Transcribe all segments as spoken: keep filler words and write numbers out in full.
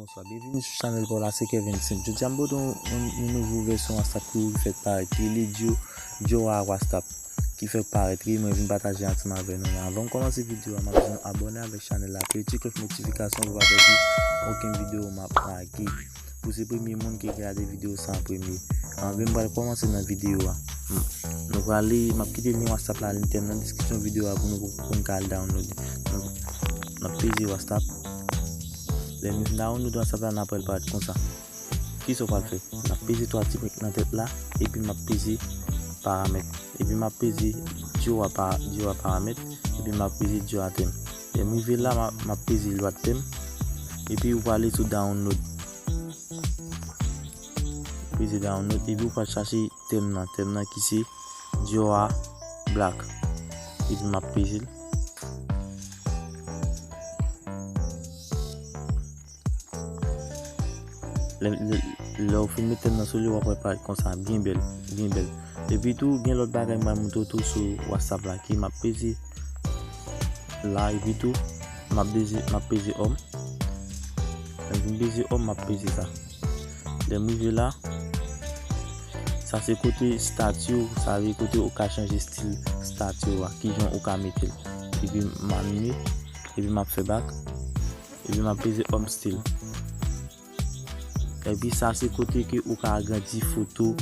Bonswa, byenvini sou chanèl pa w la, se Kevin Simp. Jodi a m pote yon, yon, yon nouvo vèsyon WhatsApp ki fèk parèt, ki rele Duo, Duo a WhatsApp, ki fèk parèt, ki mwen vin pataje ansanm avè nou la. Anvan m kòmanse videyo a, m ap di nou abòne avèk chanèl la, peye ti klòch notifikasyon pou pa pèdi okenn videyo m ap lage. Pou se premye moun ki gade videyo sa an premye. Anben, m pral kòmanse nan videyo a. M, nou prale, m ap kite lyen WhatsApp la, link tèm nan deskripsyon videyo a pou nou, pou n ka al download. Nou, n ap peze WhatsApp. Lè nou fin download WhatsApp la, n ap wè l parèt konsa. Kisa w pral fè? N ap peze twa ti pik nan tèt la, epi m ap peze paramèt. Epi m ap peze Duo a pa, Duo a paramèt, epi m ap peze Duo a tèm. Lè m rive la, m ap, m ap peze lòt tèm, epi ou prale sou download. Peze download, epi ou pral chache tèm nan, tèm nan ki se Duo a Black. Epi m ap peze l. Lè, lè, lè w fin met tèm nan sou li, w ap wè parèt konsa, byen bèl, byen bèl. Epi tou, gen lòt bagay m pral montre w tou sou WhatsApp la, ki m ap peze la, epi tou, m ap peze, m ap peze home. Lè m fin peze home, m ap peze sa. Lè m rive la, sa se kote stati w, sa vle kote ou ka chanje stil stati w a, kijan ou ka mete l. Epi m anile, epi m ap fè back, epi m ap peze home style. Epi sa se kote ke ou ka agrandi foto,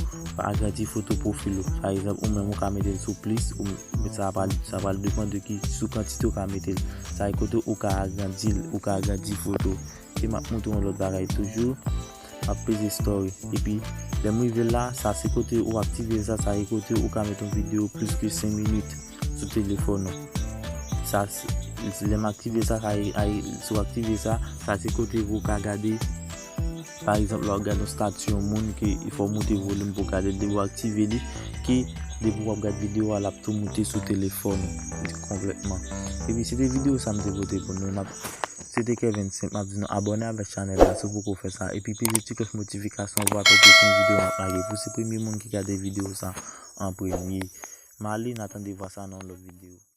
agrandi foto pwofil ou. Pa egzanp, ou menm ou ka mete l sou plis, ou, men sa pral, sa pral depann de ki, sou kantite ou ka mete l. Sa se kote ou ka agrandi l, ou ka agrandi foto. E m ap montre yon lòt bagay toujou. M ap peze story. Epi, lè m rive la, sa se kote ou aktive sa, sa se kote ou ka mete yon videyo plis ke senk minit sou telefòn ou. Sa, se, lè m aktive sa, sa, ay, si w aktive sa, sa se kote ou ka gade, pa egzanp, lè w ap gade yon stati yon moun ke fò w moute volim pou w gade l, depi w aktive li, ke depi w ap gade videyo a, l ap tou moute sou telefòn ou konplètman. Epi se te videyo sa m te pote pou nou. N ap, se te Kevin Simp, m ap di nou abòne avèk chanèl la si w poko fè sa. Epi peze ti klòch notifikasyon pou w pa pèdi okenn videyo m ap lage. Pou se premye moun ki gade videyo sa an premye. M ale, n a tande vwa sa nan yon lòt videyo.